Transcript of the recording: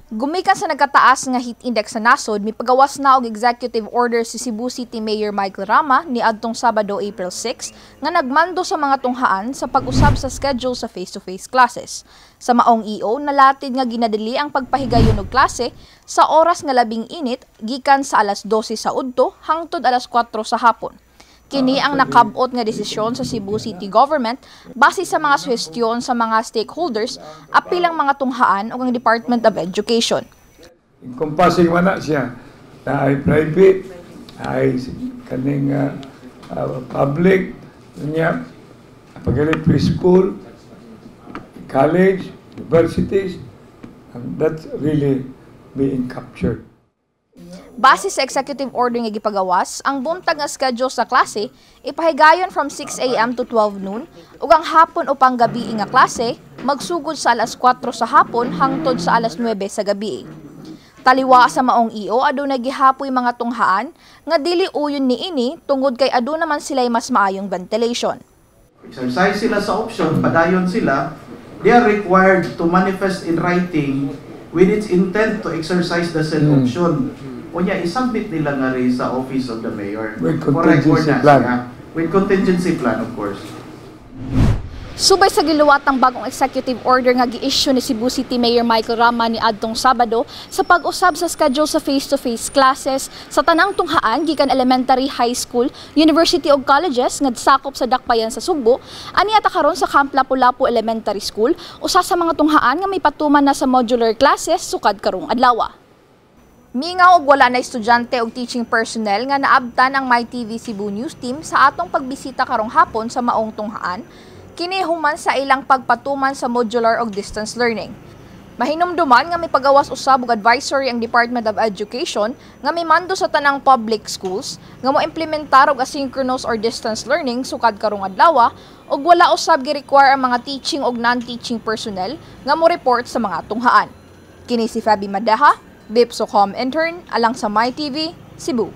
Gumikan sa nagkataas nga heat index sa nasod, mipagawas na og executive order si Cebu City Mayor Michael Rama niadtong Sabado, April 6, nga nagmando sa mga tunghaan sa pag-usab sa schedule sa face-to-face classes. Sa maong EO, nalatid nga ginadali ang pagpahigayon og klase sa oras nga labing init gikan sa alas 12 sa udto hangtod alas 4 sa hapon. Kini ang nakabot nga desisyon sa Cebu City Government base sa mga suhestyon sa mga stakeholders apil ang mga tunghaan ug ang Department of Education. Encompassing man na siya. Na ay private, ay kaning public, niya, pagali preschool, college, universities, and that's really being captured. Base sa executive order nga gipagawas, ang buntag nga schedule sa klase ipahigayon from 6 a.m. to 12 noon ug ang hapon o panggabi nga klase magsugod sa alas 4 sa hapon hangtod sa alas 9 sa gabi. Taliwa sa maong EO, adunay gihapoy mga tunghaan nga dili uyon niini tungod kay aduna man sila'y mas maayong ventilation. Exercise sila sa option, padayon sila, they are required to manifest in writing with its intent to exercise the said option. Unya, isubmit nila nga rin sa office of the mayor. With For record contingency na plan. siya. With contingency plan, of course. Subay sa giluwatang bagong executive order nga gi-issue ni Cebu City Mayor Michael Rama ni adtong Sabado sa pag-usab sa schedule sa face-to-face classes sa tanang tunghaan gikan elementary, high school, university ug colleges nga sakop sa dakbayan sa Sugbo, aniya ta karon sa Camp Lapu-Lapu Elementary School, usa sa mga tunghaan nga may patuman na sa modular classes sukad karong adlaw. Mingaw og wala na estudyante og teaching personnel nga naabtan ang MyTV Cebu News Team sa atong pagbisita karong hapon sa maong tunghaan, kini human sa ilang pagpatuman sa modular og distance learning. Mahinumduman nga may pagawas usab og advisory ang Department of Education nga mimando sa tanang public schools nga mo implementar og asynchronous or distance learning sukad karong adlaw ug wala usab gi-require ang mga teaching og non-teaching personnel nga mo report sa mga tunghaan. Kini si Fabi Madaha, Bipsocom intern, alang sa MyTV, Cebu.